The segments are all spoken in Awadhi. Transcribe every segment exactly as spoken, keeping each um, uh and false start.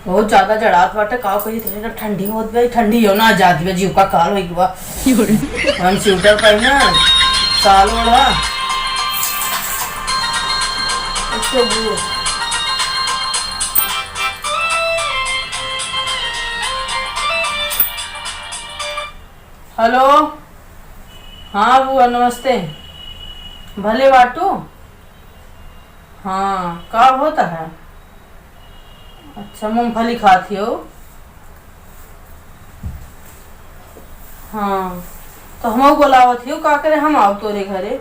बहुत ज्यादा जड़ात बाटे, का कही, इतनी ठंडी होत बा, ठंडी हो ना जात बा, जीव का काल होई बा। हम स्वेटर पहने, साल ओढ़ा। अच्छा, वो। हेलो, हाँ बुआ, नमस्ते। भले बाटू? हाँ, का होत है? अच्छा, मूंगफली खात हियो? हाँ, तो हमहू बोलावत हियो, का करे, हम आउब तोरे घरे।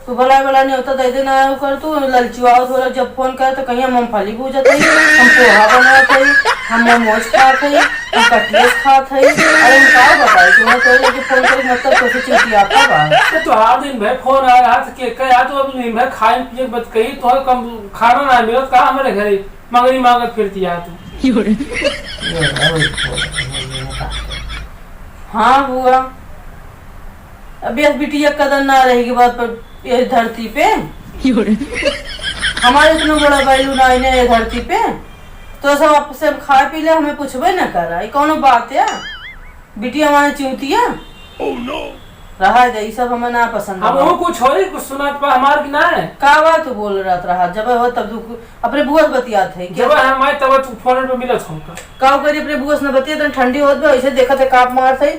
तू भला भला नेवता दे दे ना, ओकर तू ललचुआवत होला, जब फोन करे तो कहिया मूंगफली भूजत हई, हम पोहा बनावत हई, हम मोमोज खात हई, हम कटलेट खात हई। अरे हम का बताई तुम्हें, तोरे लगे फोन करे मतलब तोसे चिंतियाता बा। तो तोहार दिन भर फोन आ रहा था, के कहे आ, तू अब दिन भर खाए पिए के बात कही, तोहर कम खाना ना मिलत का हमरे घरे, मंगनी मांगत फिरती आ तू। हाँ बुआ, अब यह बिटिया कदर ना रहेगी बात पर, ये धरती पे। हमारे इतना बड़ा value ना है ये धरती पे, तो सब आपसे खा पी ले, हमें पूछबे ना करा, ये कौनो बात है? बिटिया माने चूतिया। रहा दे, ई सब हमें ना पसंद हम बा। वो कुछ होई, कुछ सुनात बा हमार कि ना है? का बात तू बोल रहत रहा, जब हो तब तू अपने बुआ से बतियात है, क्या? जब हम आए तब तू फोन पे मिलत हमका। का करी, अपने बुआ से न बतिया, तन ठंडी होत बा, ऐसे देखत है काप मारत है।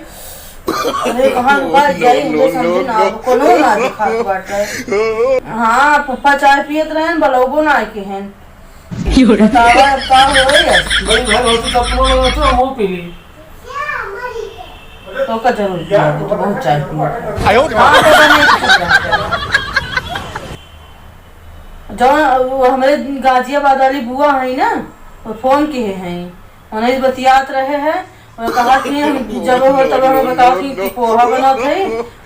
अरे कहाँ लुका जाई, हमको समझे ना, अब कोनो ना दिखात बाटे। हाँ, फुफ्फा चाय पियत रहन, बलौबो ना आए के हन। बतावा, अब का होई अब? बड़ी घर होती तो अपनो लोग तो मुंह पी ली। तो का जरूरत है, तो बहुत चाय पियत है। आयो रे। हाँ, तो बने तो कुछ बात है। जौन वो हमरे गाजियाबाद वाली बुआ है ना, वो फोन किहे हैं, उन्हें बतियात रहे हैं, और कहा कि हम जब हो तब हम बताओ कि, कि पोहा बनत है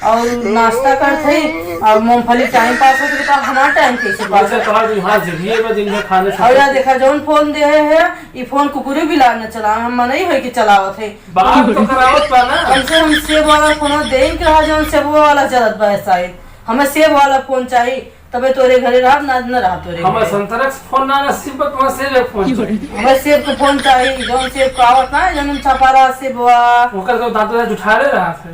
और नाश्ता करत है और मूंगफली टाइम पास होत है, तो हमारा टाइम कैसे पास वैसे होत? कहा कि हाँ, जरिए में दिन में खाने से और यार देखा, जौन फोन दे है, ये फोन कुकुरे बिलार न चला, हम मनई होई के चलावत है। बात तो करावत बा ना। कम से कम सेब वाला फोन दे के रहा, जौन सेब वाला चलत बा शायद। हमें सेब वाला फोन चाहिए। तबे तोरे घरे रहब, ना, ना रहब तोरे हमार घरे। संतरा के फोन ना नसीब बा, तुम्हार सेब के फोन चाहिए। हमें सेब के फोन चाहिए, जौन सेब का आवत ना, जौन छपा रहा सेब बा। ओकर तो दांत से जुठारे रहा से।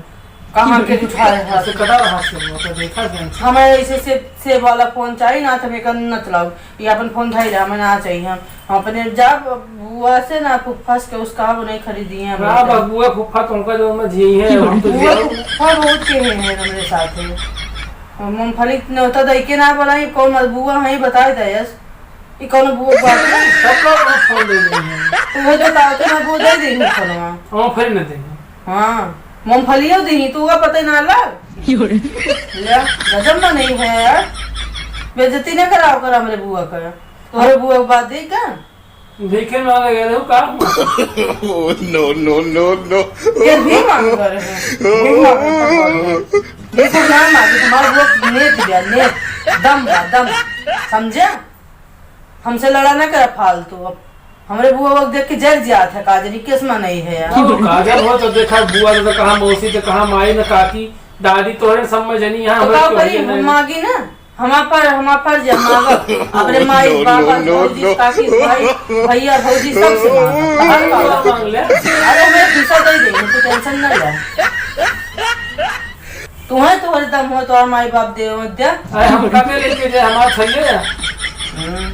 कहाँ के जुठारे रहा? ऐसे कटा रहा से, वो तो देखा जाए। हमें ऐसे सेब, सेब वाला फोन चाहिए ना, तो हमें कर न चलाओ। ये अपन फोन धाई ले, हमें ना चाहिए। हम अपने जा बुआ से ना फुफ्फस के उसका वो नहीं खरीदी है ना, बस बुआ फुफ्फा तुमका जो मैं जी है, हम तो बुआ जी फुफ्फा बहुत के हैं, हैं हमरे साथ है। और मूंगफली न्योता दई के ना बोलाई, कौन मत बुआ है, बताई दे यस। ई कौन बुआ बात है? सबका बहुत फोन दे देंगे। तू है तो ताऊ के ना बुआ दे देंगे फोनवा। हम फिर न देंगे। हाँ, मूंगफलियों देंगे, तू का पता ही ना लग। ले, गजब में नहीं है यार। बेइज्जती ना कराओ कर हमरे बुआ का। तोहरे बुआ के बात दे का? देखे ना लगे रहो का? Oh, no, no, no, no। ये भी मांग कर है। भी मांग कर है। ये सब ना मांगे, तुम्हारा वो नेत दिया, नेत। दम बा, दम। समझे? हमसे लड़ा ना करा फालतू। अब हमरे बुआ वक्त देख के जर जात है, काजरी किस्म नहीं है यार। काजर हो तो देखा, बुआ तो कहाँ, मौसी तो कहाँ, माई न काकी, दादी तोहरे सब में जनी यहाँ तो हमरे का करी, हम मांगी ना। हमार पर, हमार फर्ज है मांगब। अपने माई, बाप, भौजी, काकी, भाई, भैया, भौजी, सबसे मांगब। हर मांग ले। अरे, हमें पैसा दे देंगे, तू tension ना ले। तुम्हें तो हरदम हो, तो माई बाप दे, दे। अरे, हम कबे लेके जाए, हमार थैये है। हम्म,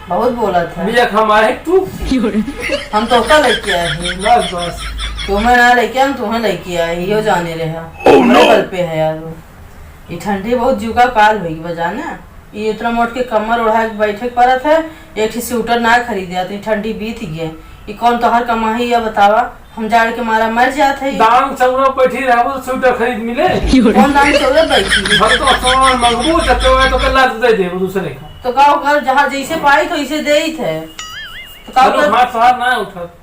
बहुत बोलत है। भैया, हम आए तू। हम तो का लेके आए हैं। बस, बस। तुम्हें ना लेके, हम तुम्हें लेके आए, यो जाने रहे। Oh, no। बल पे है यार वो। ई ठंडी बहुत जुका काल होई बा जाने। ई इतना मोट के कम्मर ओढ़ा के बैठे के पड़त है, एक ठे स्वेटर ना खरीदे, इतनी ठंडी बीत गए। ई कौन तोहर कमाही या बतावा, हम जाड़ के मारा मर जात है। दाम चौरा बैठी रहबो तो स्वेटर खरीद मिले। कौन दाम चौरा बैठी? घर तो सामान मंगबो, चक्के में तो कल्ला दे देबो दूसरे का। तो का ओकर जहाँ जैसे पाई तो इसे देइत है। तो का चलो, ओकर हाथ सार ना उठत।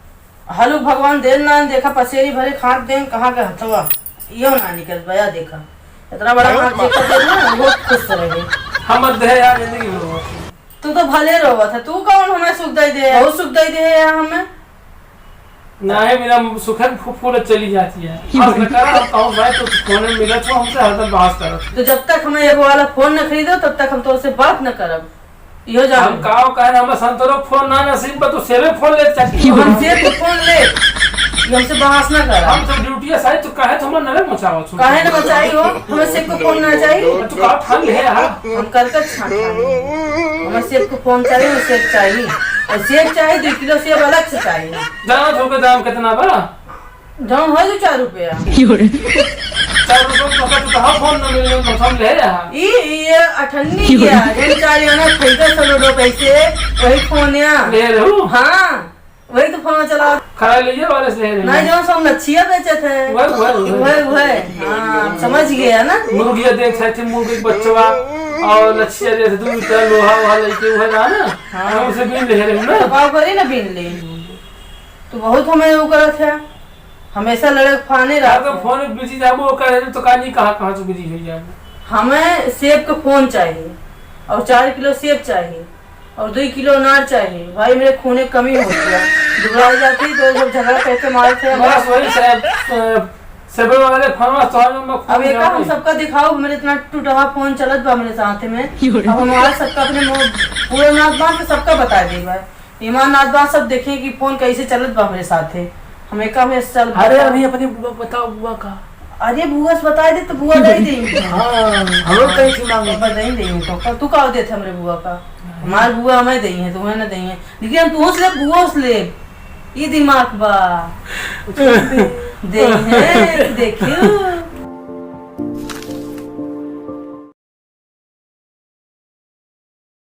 हलुक भगवान देन ना देखा, पसेरी भरे खात देन, कहाँ के हथवा, यो ना निकल बया देखा। इतना बड़ा हाथ देखा देन ना, बहुत खुश रहे। हम मत दे यार, जिंदगी में रोवत है। तू तो भले रोवत है, तू कौन हमें सुख दे दे, बहुत सुख दे दे है यार हमें। ना है, मेरा सुखन फू-, फूल चली जाती है। बस बेटा, हम कहूँ भाई, तो फोन में मिलत हो हमसे, हरदम बहस करत। तो जब तक हमें एगो वाला फोन न खरीदो, तब तक हम तोसे बात न करब। इहो जान। हम काव कहे ना, हम संतोरो फोन ना नसीब बा, तू सेवे फोन ले चाची। हम सेव के फोन ले, ये हमसे बहस ना करा। हम तो ड्यूटी साइड तो काहे तो हमर नरक मचावत हो? काहे ना मचाई हो? हमें सेव के फोन ना चाहिए। तू का ठान ले यार। हम कल का छान खाई। हमें सेव के फोन चाहिए, हमें सेव चाहिए। और सेव चाहिए, दो किलो सेव अलग से चाहिए। जानत हो के दाम कितना बा? दाम है दो चार रुपया। चार रुपया में तो तू कहाँ फोन ना मिले, तो हम ले रहा। ई, ई ये अठन्नी किया, जन चार आना खरीदा सौ दो पैसे, वही फोन या। ले रहू? हाँ, वही तो फोन चला। खराब लीजिए वाले से ले रहे। नहीं, जो सब लच्छिया बेचे थे। वही, वही, वही। वही, वही। हाँ, समझ गया ना? मुर्गिया देख सकते, मुर्गी के बच्चवा और लच्छिया देख, दो रुपया लोहा वहा लेके वही रहा ना। हाँ। हम उसे बीन ले रहे ना। तो का करी ना बीन ले? तू बहुत हमें वो करत है, हमेशा लड़े फाने यार, रहत तो है। फोन में बिजी जाबो, ओकर है तो का नहीं, कहाँ, कहाँ से बिजी हो जाबो। हमें सेब का फोन चाहिए और चार किलो सेब चाहिए और दो किलो अनार चाहिए। भाई, मेरे खूने कमी होती है, दुबला जाती तो जब झगड़ा करके मारते हैं। बस वही सेब, अ, सेबे वाले फोन में तोहर में खून अब एक हम जाबे। सबका दिखाओ, मेरे इतना टूटा फोन चलत बा मेरे साथ में। अब हम आज सबका अपने मो-, पूरा नाच बांध के सबका बता देबा। ईमान नाच बांध सब देखे कि फोन कैसे चलत बा हमरे साथे। हमें का में चल अरे, बता। अभी अपने बुआ बताओ, बुआ का। अरे, बुआ से बताई दे तो बुआ दे दे। हाँ, हम लोग कहीं थी मांगे। बुआ दे दे तो का, तू का देत हमरे बुआ का? हमार बुआ हमें दे है, तुम्हें ना दे है। लेकिन हम तू से ले, बुआ से ले। ये दिमाग बा। दे है, देखियो।